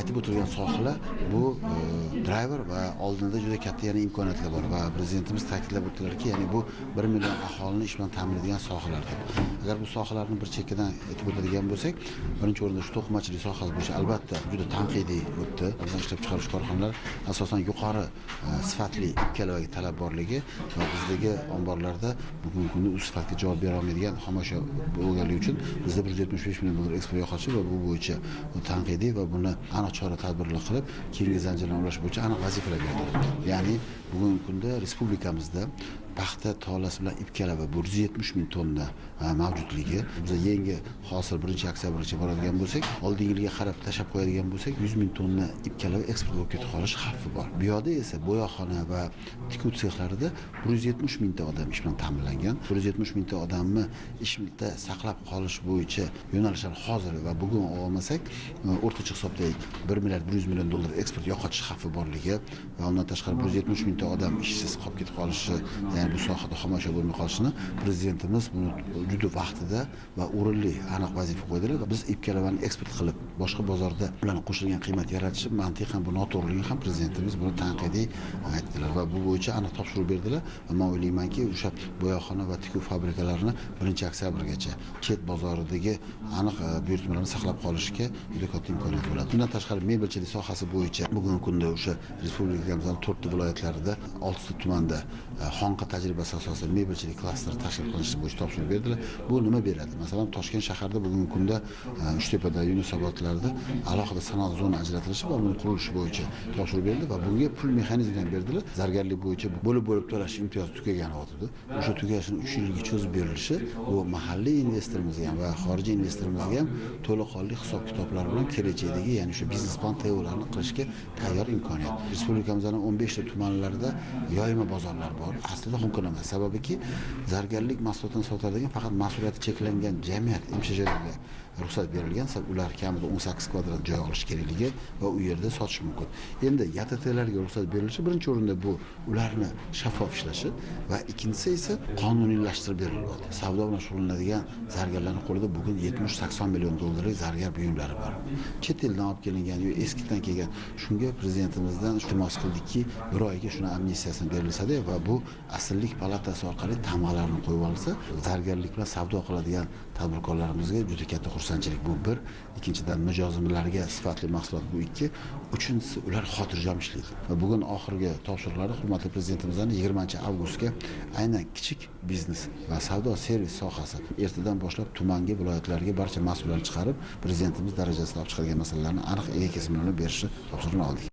Aytib o'tilgan sohalar bu driver va oldinda juda katta yana imkoniyatlar bor va prezidentimiz ta'kidlab o'tdilarki, ya'ni bu 1 million aholini ish bilan ta'minlaydigan sohalar deb. Agar bu sohalarni bir chekkadan aytib o'tadigan bo'lsak, birinchi o'rinda shu to'qimachilik sohasi bo'yicha albatta juda tanqidiy o'tdi. Bizning ishlab chiqarish korxonalar asosan yuqori sifatli ipkalavaga talab borligi va bizdagi omborlarda bugungi kunda u sifatga javob bera olmaydigan xomashyo bo'lganligi uchun bizda 175 million dollar eksport yo'qotishi va bu bo'yicha tanqidiy va buni aniq chora tadbirlar qilib keyingi zanjirlarni ulash bo'yicha aniq vazifalar berildi. Ya'ni bugungi kunda respublikamizda paxta tolasi bilan ipkalava 170 ming tonna mavjudligi, biz yangi hosil 1-oktyabrgacha boradigan bo'lsak, oldingi yilga qarab tashlab qo'yadigan bo'lsak, 100 ming tonna ipkalava eksport bo'lib ketib qolish xavfi bor. Bu yoqda esa bo'yoqxona va tikuv sexlarida 170 mingta odam ish bilan ta'minlangan. 170 mingta odamni ishda saqlab qolish bo'yicha yo'nalishlar hozir va bugun olmasak, o'rtacha hisobda 1 milliard 100 million dollar eksport yo'qotish xavfi borligi va undan tashqari 170 mingta odam ishsiz qolib ketib qolishi, ya'ni bu sohada xomashyo bo'lmay qolishini prezidentimiz buni juda vaqtida va o'rinli aniq vazifa qo'ydilar. Biz ipkalavani eksport qilib boshqa bozorda ularni qo'shilgan qiymat yaratishi mantiqan bu noto'g'riligini ham prezidentimiz buni tanqidiy aytdilar va bu bo'yicha aniq topshiriq berdilar. Va men o'ylaymanki, o'sha bo'yoqxona va tikuv fabrikalarini 1-oktyabrgacha chet bozoridagi aniq buyurtmalarni saqlab qolishga juda katta imkoniyat bo'ladi. Bundan tashqari mebelchilik sohasi bo'yicha bugungi kunda o'sha respublikamizning 4 viloyatlarida 6 ta tumanda xonqa tajribasi asosida mebelchilik klasteri tashkil qilinishi bo'yicha topshiriq berdilar. Bu nima beradi? Masalan, Toshkent shahrida bugungi kunda Uchtepada, Yunusobodlarda alohida sanoat zona ajratilishi va uning qurilishi bo'yicha topshiriq berildi va bunga pul mexanizmini ham berdilar. Zargarlik bo'yicha bo'lib-bo'lib to'lash imtiyozi tugagani o'tdi. O'sha tugashini 3 yilga cho'zib berilishi bu mahalliy investorimizga ham va xorijiy investorimizga ham to'laqonli hisob-kitoblar bilan kelajakdagi, ya'ni o'sha biznes plan TO'larni qilishga tayyor imkoniyat. Respublikamizning 15 ta tumanlarida yoyma bozorlar bor. Aslida mumkin emas. Sababiki zargarlik mahsulotini sotadigan faqat mas'uliyati cheklangan jamiyat MShJlarga ruxsat berilgan, ular kamida 18 kvadrat joy olish kerakligi va u yerda sotish mumkin. Endi YTTlarga ruxsat berilishi birinchi o'rinda bu ularni shaffof ishlashi va ikkinchisi esa qonuniylashtirib berilyapti. Savdo bilan shug'ullanadigan zargarlarning qo'lida bugun 70-80 million dollarlik zargar buyumlari bor. Chet eldan olib kelingan yo eskidan kelgan. Shunga prezidentimizdan iltimos qildikki, bir oyga shuni amnistiyasini berilsa-da va bu asirlik palatasi orqali tamg'alarni qo'yib olsa, zargarlik bilan savdo qiladigan tadbirkorlarimizga juda katta xursandchilik bu bir, ikkinchidan mijozlarga sifatli mahsulot bu ikki, uchinchisi ular xotirjam ishlaydi. Va bugun oxirgi topshiriqlarni hurmatli prezidentimizdan 20-avgustga aynan kichik biznes va savdo servis sohasi ertadan boshlab tumanga, viloyatlarga barcha mas'ullar chiqarib, prezidentimiz darajasida olib chiqargan masalalarni aniq ega kesimlarni berishni topshirig'ini oldik.